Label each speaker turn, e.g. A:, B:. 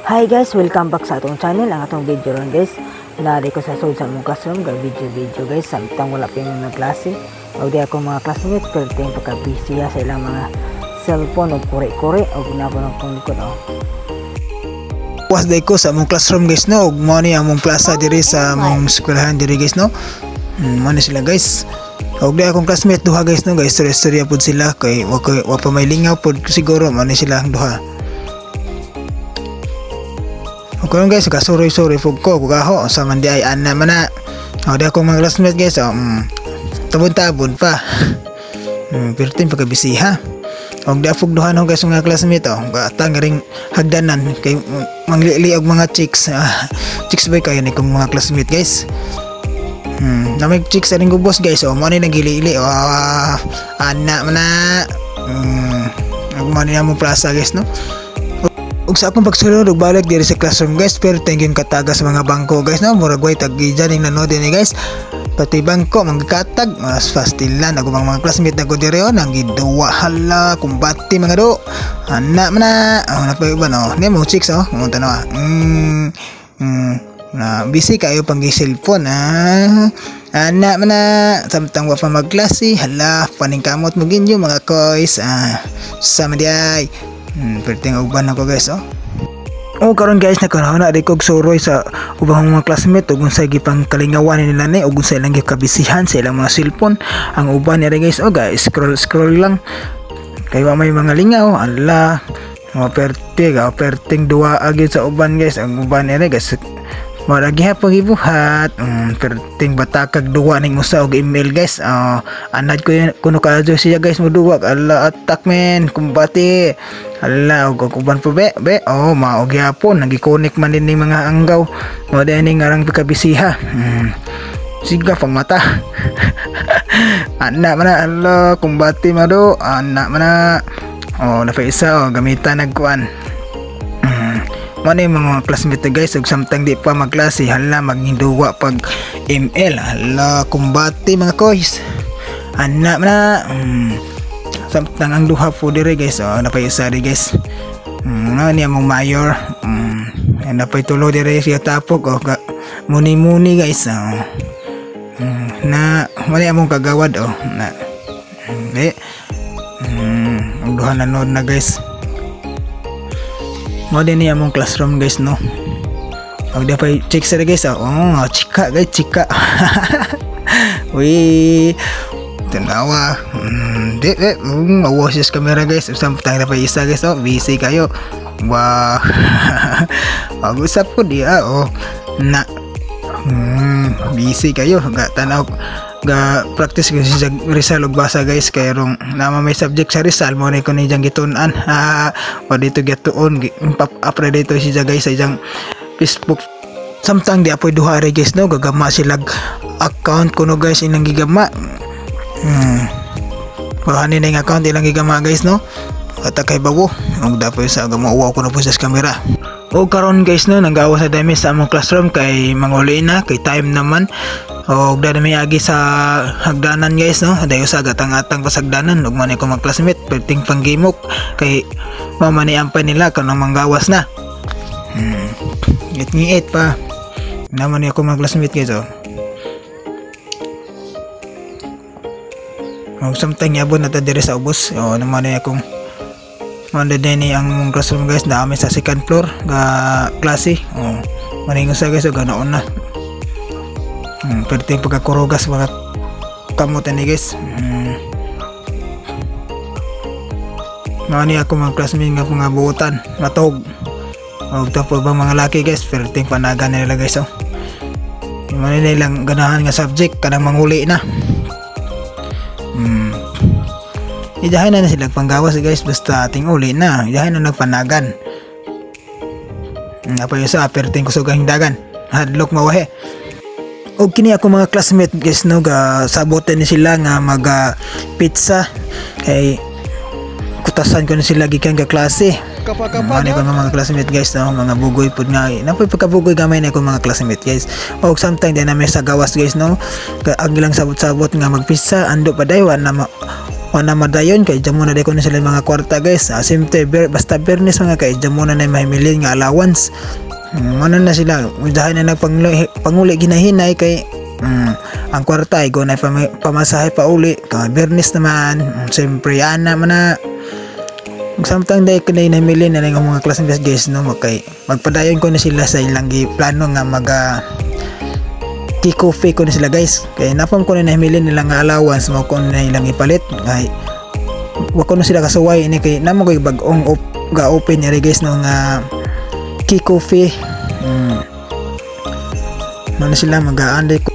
A: Hi guys, welcome back sa atong channel. Ang atong video ron guys, naari ko sa sud sa among classroom ga video video guys, samtang wala pa yung mga klase. Og di ako mga classmates pero ting pagka busy sa ilang mga cellphone og kuri-kuri og na po ng likod oh.
B: Was day ko sa among classroom guys, no, ug mo ni among plaza diri sa among eskwelahan diri guys, no. Mo ni sila guys. Og di akong classmate duha guys, no, guys, istorya pud sila kay wa pa may lingaw pud siguro, mo ni sila ang duha. Ug karon guys, kasuroy-suroy pud ko kugaho sa man di ay ana man na. O di akong mga classmate guys, oh, tabon-tabon pa. Pertin pagkabisi ha. Og di afog duha no guys mga classmate oh. Gatang ring hagdanan kay manglili og mga chicks. Ah, chicks boy kayo ni kong mga classmate guys. Namay chicks aning gubos guys oh. Mo ni nagilili oh. Ana man na. Mo ni among plaza guys, no. Ug sa akong pagsulod ug balik diri sa classroom guys, pero thank you kataga sa mga bangko guys, no. Murag way tag-gijan ning nanood ni guys. Pati bangko manggikatag, mas pastilan ako mga classmate nako diri oh, nanggiduwa, hala, kumbati mga do. Ana man na. Oh, napay uban oh. Ni mo chicks oh, mo tanawa. Na busy kayo pang cellphone ah. Ana man na, samtang wa pa magklase, hala, paningkamot mo ginyo mga koys. Ah, sama di ay. Perting uban ako guys oh. O karon guys, nagkaroon na kog suroy sa ubang mga classmate ug unsay gipang kalingawan nila ni ug unsay ilang gikabisihan sa ilang mga cellphone. Ang uban nila guys oh guys, scroll scroll lang. Kay wa may mga lingaw, ala, mga perte ga perting duwa agid sa uban guys. Ang uban nila guys, mara gihapon gibuhat. Perting batakag duwa ning usa og email guys. Anad ko yun, kuno ka siya guys mo duwa. Ala, attack men, kumbati. Ala, og uban po be, be. Oh, mao gyapon nagikonik man din ning mga anggaw. Mo din ning ngarang pikabisiha. Siga pang mata. Ana man na, ala, kumbati mado. Ana man na. Oh, napay isa oh, gamitan nagkuan. Mo ni mga classmate guys, ug samtang di pa magklase, hala, maghinduwa pag ML, hala, kumbati mga koys. Ana man na. Samtang ang duha po dire guys oh, napay isa di guys. Na niya mong mayor. Napay tulo dire siya tapok oh, muni-muni guys oh. Na mo ni among kagawad oh, na. Di. Ang duha nanood na guys. Mo din niya among classroom guys, no. Og di pa check sa guys oh, oh chika guys, chika. Uy, tanawa. Di di awa siya sa camera guys. Samtang na pa isa guys oh, busy kayo. Wow. Ag usap ko di ah oh. Na. Busy kayo ga tanaw ga practice ko si Rizal og basa guys, kay rong nama may subject sa Rizal mo ni ko ni jang gitun-an ah, o dito gituon pop up ra dito siya guys sa ijang Facebook. Samtang di apoy duha re guys, no, gagama sila account kuno guys ilang gigama. Wala ni nga account ilang gigama guys, no, at kay bawo og dapoy sa gamo uwaw kuno po sa kamera. O karon guys, no, nanggawa sa dami sa among classroom kay manguli na kay time naman. O dami may agi sa hagdanan guys, no, dayo sa gatang-atang pasagdanan ug man ko mga classmate perting panggimok kay mao man ni ampay nila kanang manggawas na. Ngit-ngit pa. Naman ni ako mga classmate guys oh. Og samtang yabon na ta diri sa ubos, o naman ni akong Manda din ni ang mong classroom guys, na sa second floor ga klase. Oh, maningon sa guys, oh, ganaon na. Pwede pagkakurugas mga kamot ni guys. Mga ni ako mga classmate nga mga buutan, matog. Og tapos ba mga laki guys, pero ting panaga nila guys oh. Yung mga nilang ganahan nga subject kanang manguli na. Idahay na na sila panggawas guys, basta ating uli na. Idahay na nagpanagan. Apa yung sa aperting kusog ang dagan. Hadlok mawahe. Og kini ako mga classmate guys, no, ga saboten ni sila nga mag pizza kay kutasan ko na sila gikan ga klase. Ano ko mga classmate guys, no, mga bugoy pud nga. Napoy pagkabugoy gamay na ko mga classmate guys. Og sometimes din na may sa gawas guys, no. Ang ilang sabot-sabot nga magpizza ando pa daywan na Wala madayon kay dyan muna ko na sila mga kwarta, guys. Simple basta Bernes mga kay dyan muna na mahimilin nga allowance. Ano na sila udahan na nagpanguli panguli ginahinay kay ang kwarta ay go na pamasahe pa uli ka Bernes naman. Siyempre ana man na. Samtang dahil kanay nahimilin na ng mga classmates, guys, no, kay magpadayon ko na sila sa ilang plano nga mag coffee ko na sila, guys, kay napam ko na nahimilin nila nga allowance mo ko na ilang ipalit kay wa ko na sila kasuway ini kay namo koy bag-ong ga open iri, guys, no, nga key coffee. Mano sila mag-aanday ko.